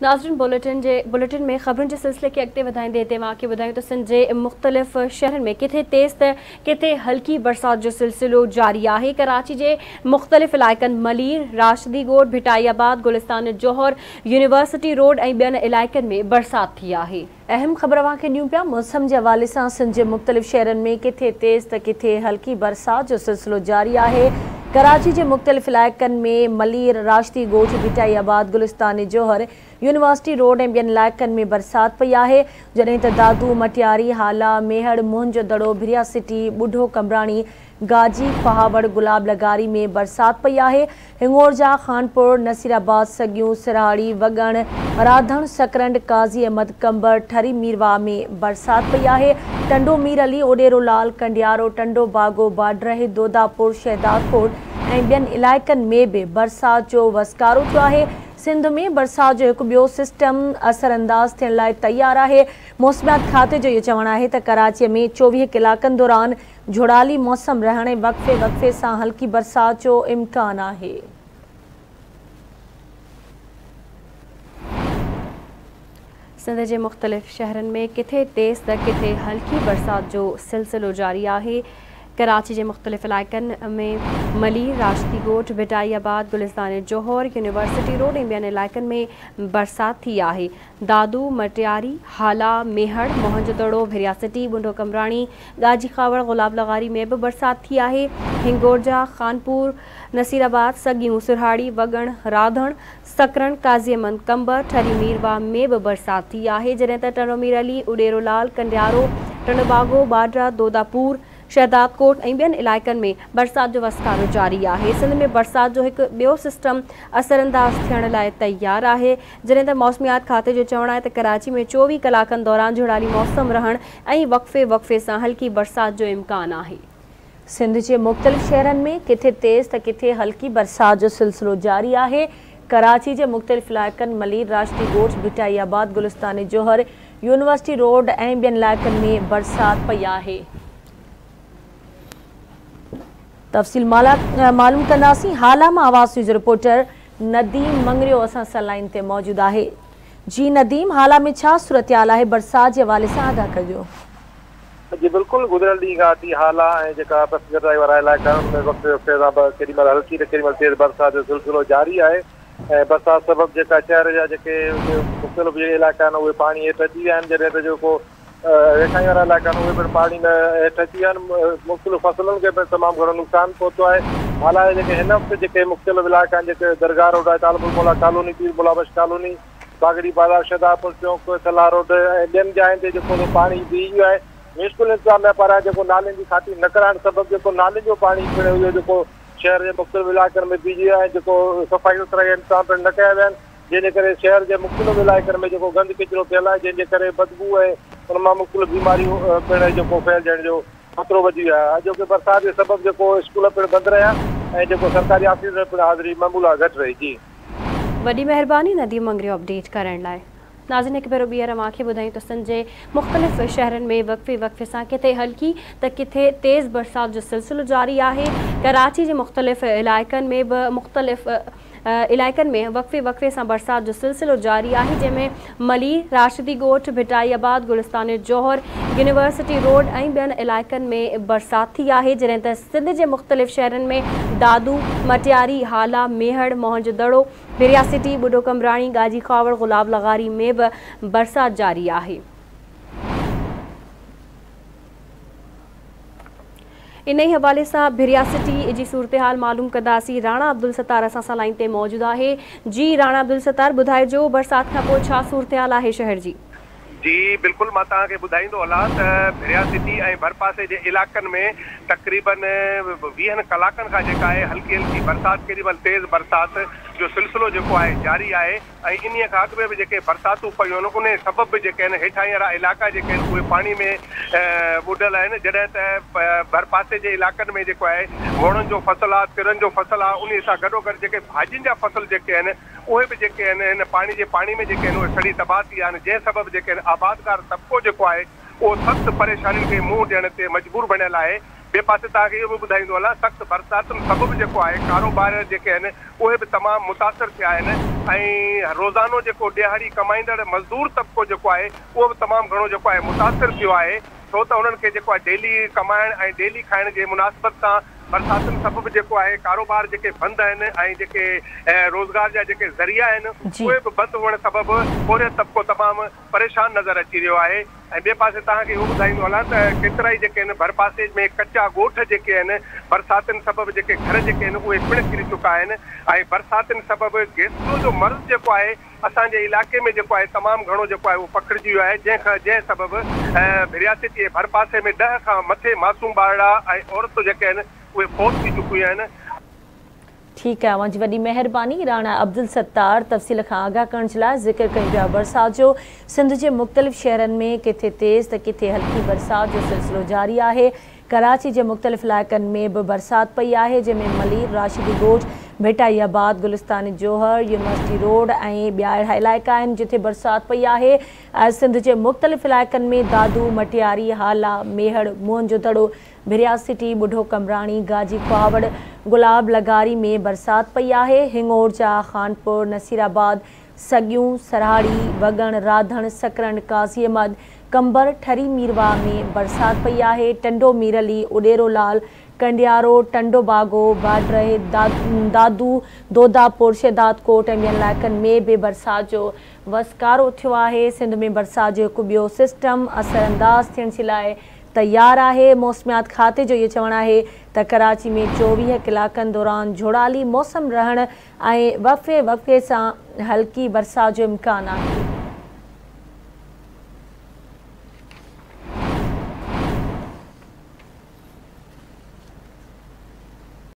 नाज़रीन, बुलेटिन में ख़बरुनि जे सिलसिले खे अॻिते वधाईंदे हिते तव्हांखे ॿुधायूं त सिंध जे मुख़्तलिफ़ शहरनि में किथे तेज़ त किथे हल्की बरसात जो सिलसिलो जारी आहे। कराची जे मुख़्तलिफ़ इलाइक़नि मलीर, राशिदी ॻोठ, भिटाई आबाद, गुलिस्तान जौहर, यूनिवर्सिटी रोड ऐं ॿियनि इलाइक़नि में बरसात थी आहे। अहम ख़बर तव्हांखे ॾियूं पिया। मौसम जे हवाले सां सिंध जे मुख़्तलिफ़ शहरनि में किथे तेज़ त किथे हल्की बरसात जो सिलसिलो जारी आहे। कराची जे मुख़्तलिफ़ इलाइक़नि में मलीर, राशिदी ॻोठ, भिटाई आबाद, गुलिस्तान जौहर, यूनिवर्सिटी रोड ऐं ॿियनि इलाइक़नि में बरसात पई आहे। जॾहिं त दादू, मटियारी, हाला, मेहड़, मोहनजो दड़ो, भिरिया सिटी, बुढो कमराणी, गाजी, पहावड़, गुलाब लगारी में बरसात पई आहे। हिंगोरजा, खानपुर, नसीराबाद, सगियूं, सिराड़ी, वॻण, राधण, सकरंड, काज़ी अहमद, कंबर, ठरी मीरवाह में बरसात पई आहे। टंडो मीर अली, ओडेरो लाल, कंडियारो, टंडो बागो, बाडरह, दोदापुर, शहदादकोट ऐं ॿियनि इलाइक़नि में बि बरसात जो वसकारो थियो आहे। सिंध में बरसात जो हिकु ॿियो सिस्टम असरअंदाज़ थियण लाइ तयारु आहे। मौसमियात खाते जो इहो चवणु आहे त कराचीअ में 24 कलाकनि दौरान झुड़ाली मौसम रहण ऐं वक़्फ़े वक़्फ़े सां हल्की बरसात जो इम्कान आहे। सिंध जे मुख़्तलिफ़ शहरनि में किथे तेज़ त किथे हल्की बरसात जो सिलसिलो जारी आहे। कराची जे मुख़्तलिफ़ इलाइक़नि में मलीर, राशिदी ॻोठ, भिटाई आबाद, गुलिस्तान जौहर, यूनिवर्सिटी रोड ऐं ॿियनि इलाइक़नि में बरसात थी आहे। दादू, मटियारी, हाला, मेहड़, मोहनजो दड़ो, भिरिया सिटी, बुंडो कमराणी, गाजी खावड़, गुलाब लगारी में बि बरसात थी आहे। हिंगोरजा, खानपुर, नसीराबाद, सगियूं, सुरहाड़ी, वॻण, राधण, सकरण, काज़ी अहमद, कंबर, ठरी मीरवाह में बि बरसात थी आहे। जॾहिं त टंडो मीर अली, उडेरो लाल, कंडियारो, टंडोबागो, बाडरा, दोदापुर, शहदादकोट ऐं ॿियनि इलाइक़नि में बरसात जो वसकारो जारी आहे। सिंध में बरसात जो हिकु ॿियो सिस्टम असरअंदाज़ थियण लाइ तयारु आहे। जॾहिं त मौसमियात खाते जो चवणु आहे त कराची में 24 कलाकनि दौरान झुड़ाली मौसम रहण ऐं वक़्फ़े वक़्फ़े सां हल्की बरसात जो इम्कान आहे। सिंध जे मुख़्तलिफ़ शहरनि में किथे तेज़ त किथे हल्की बरसात जो सिलसिलो जारी आहे। कराची जे मुख़्तलिफ़ इलाइक़नि मलीर, राशिदी ॻोठ, भिटाई आबाद, गुलिस्तान जौहर, यूनिवर्सिटी रोड ऐं ॿियनि इलाइक़नि में बरसात पई आहे। तफ़सील मालूम कंदासीं। हाला मां आवाज़ न्यूज़ रिपोर्टर नदीम मंगरियो असां सां लाइन ते मौजूदु आहे। जी नदीम, हाला में छा सूरत हाल आहे, बरसात जे हवाले सां आगाह कजो। जी बिल्कुलु, गुज़िरियल ॾींहं खां वठी हाला ऐं जेका पसगर्दाई वारा इलाइक़ा आहिनि उन में वक़्त वक़्त सां केॾी महिल हल्की त केॾी महिल तेज़ बरसात जो सिलसिलो जारी आहे ऐं बरसात सबबु जेका शहर जा जेके मुख़्तलिफ़ इलाइक़ा आहिनि उहे पाणी हेठि अची विया आहिनि। जॾहिं त जेको हेठां वारा इलाइक़ा आहिनि उहे पिणु पाणी में हेठि अची विया आहिनि। मुख़्तलिफ़ फसलुनि खे पिणु तमामु घणो नुक़सानु पहुतो आहे। हाला जेके हिन वक़्तु जेके मुख़्तलिफ़ इलाइक़ा आहिनि, जेके दरगाह रोड आहे, तालबुल मौला कॉलोनी, पीर मौला बख़्श कॉलोनी, बागड़ी बाज़ार, शहदापुर चौक, सलाह रोड ऐं ॿियनि जाइनि ते जेको पाणी बीह वियो आहे। म्यूनिसिपल इंतिज़ामिया पारां जेको नालनि जी खाती न कराइण सबबु जेको नालनि जो पाणी पिणु उहो जेको शहर जे मुख़्तलिफ़ इलाइक़नि में बीह वियो आहे। जेको सफ़ाई सुथराई इंतज़ाम पिणु न कया विया आहिनि, जंहिंजे करे शहर जे मुख़्तलिफ़ इलाइक़नि में जेको गंद कचरो पियल आहे, जंहिंजे करे बदबू ऐं उन मां मुख़्तलिफ़ बीमारियूं पिणु जेको फैलिजण जो ख़तरो वधी वियो आहे। अॼोके बरसात जे सबबु जेको स्कूल पिणु बंदि रहिया ऐं जेको सरकारी ऑफिस में पिणु हाज़िरी मामूल घटि रही। जी वॾी महिरबानी नदीम मंगरियो अपडेट करण लाइ। नाज़रीन, हिकु भेरो ॿीहर तव्हांखे ॿुधायूं त सिंध जे मुख़्तलिफ़ शहरनि में वक़्फ़े वक़्फ़े सां किथे हल्की त किथे तेज़ बरसात जो सिलसिलो जारी आहे। कराची जे मुख़्तलिफ़ इलाइक़नि में बि मुख़्तलिफ़ इलाइक़नि में वक़्फ़े वक़्फ़े सां बरसात जो सिलसिलो जारी आहे, जंहिंमें मलीर, राशिदी ॻोठ, भिटाई आबाद, गुलिस्तान जौहर, यूनिवर्सिटी रोड ऐं ॿियनि इलाइक़नि में बरसात थी आहे। जॾहिं त सिंध जे मुख़्तलिफ़ शहरनि में दादू, मटियारी, हाला, मेहड़, मोहनजो दड़ो, भिरिया सिटी, बुढो कमराणी, गाजी खावड़, गुलाब लगारी में बि बरसात जारी आहे। इन ई हवाले सां भिरिया सिटी जी सूरत हाल मालूम कंदासीं। राणा अब्दुल सत्तार असां सां लाइन ते मौजूदु आहे। जी राणा अब्दुल सत्तार, ॿुधाइजो बरसात खां पोइ छा सूरत हाल आहे शहर जी? जी बिल्कुलु, मां तव्हांखे ॿुधाईंदो हलां त भिरिया सिटी ऐं भरपासे जे इलाइक़नि में तक़रीबन 20 कलाकनि खां जेका आहे हल्की हल्की बरसात, केॾी महिल तेज़ बरसात जो सिलसिलो जेको आहे जारी आहे ऐं इन्हीअ खां अॻु में बि जेके बरसातूं पयूं आहिनि उन सबबु बि जेके आहिनि हेठां वारा इलाइक़ा जेके आहिनि उहे पाणी में ॿुॾल आहिनि। जॾहिं त भरपासे जे इलाइक़नि में जेको आहे वणनि जो फसल आहे, तिरनि जो फसल आहे, उन सां गॾोगॾु जेके भाॼियुनि जा फसल जेके आहिनि उहे बि जेके आहिनि हिन पाणी में जेके आहिनि उहे सड़ी तबाह थी विया आहिनि, जंहिं सबबु जेके आहिनि आबादगार तबिको जेको आहे उहो सख़्तु परेशानियुनि खे मुंहुं ॾियण ते मजबूर बणियल आहे। ٻئي پاسي توهان کي اهو به ٻڌائيندو هلان سخت برساتن سبب جيڪو آهي ڪاروبار جيڪي آهن اهي به تمام متاثر ٿيا آهن ۽ روزانو جيڪو ڏهاڙي ڪمائيندڙ مزدور طبقو جيڪو آهي اهو به تمام گهڻو جيڪو آهي متاثر ٿيو آهي ڇو ته انهن کي جيڪو آهي ڊيلي ڪمائڻ ۽ ڊيلي کائڻ جي مناسبت سان برساتن سبب جيڪو آهي ڪاروبار جيڪي بند آهن ۽ جيڪي روزگار جا جيڪي ذريعا آهن اهي به بند هئڻ سبب پورهيت طبقو تمام پريشان نظر اچي رهيو آهي ۽ ٻئي پاسي توهان کي اهو ٻڌائيندو هلان ته ڪيترائي جيڪي آهن ڀرپاسي ۾ ڪچا ڳوٺ جيڪي آهن برساتن سبب جيڪي گهر جيڪي آهن اهي پڻ ڪري چڪا آهن ۽ برساتن سبب گيسٽرو جو مرض جيڪو آهي اسان جي علائقي ۾ جيڪو آهي تمام گهڻو جيڪو آهي اهو پکڙجي ويو آهي جنهن کان جنهن سبب ڀرياسٽي ۽ ڀرپاسي ۾ ڏهه کان مٿي معصوم ٻارڙا ۽ عورتون جيڪي آهن اهي فوت ٿي چڪيون آهن. ٺيڪ آهي اوهان جي وڏي مهرباني راڻا عبدالستار تفصيل کان آگاهه ڪرڻ جي لاء ذڪر ڪيون پيا برسات جو سنڌ جي مختلف شهرن ۾ ڪٿي تيز ته ڪٿي هلڪي برسات جو سلسلو جاري آهي ڪراچي جي مختلف علائقن ۾ به برسات پئي آهي جنهن ۾ ملير راشدي ڳوٺ ڀٽائي آباد گلستان جوهر يونيورسٽي روڊ ۽ ٻيا اهڙا علائقا آهن جتي برسات پئي آهي سنڌ جي مختلف علائقن ۾ دادو مٽياري هالا ميهڙ موهن جو دڙو ڀريا سٽي، ٻڍو قمبراڻي، گاجي کهاوڙ، گلاب لغاري ۾ برسات پئي آهي، هڱورجا، خانپور، نصيرآباد، سڳيون، سرهاڙي، وڳڻ، راڌڻ، سڪرنڊ، قاضي احمد، قمبر، ٺري ميرواهه ۾ برسات پئي آهي، ٽنڊو ميرعلي، اڏيرو لال، ڪنڊيارو، ٽنڊو باگو، باڊهه، دادو، دوداپور، شهدادڪوٽ ۽ ٻين علائقن ۾ به برسات جو وسڪارو ٿيو آهي، سنڌ ۾ برسات جو هڪ ٻيو سسٽم اثرانداز ٿيڻ جي لاء تيار آهي، موسميات کاتي جو اهو چوڻ آهي ته ڪراچي ۾ 24 ڪلاڪن دوران جهڙالي موسم رهڻ ۽ وقفي وقفي سان هلڪي برسات جو امڪان آهي.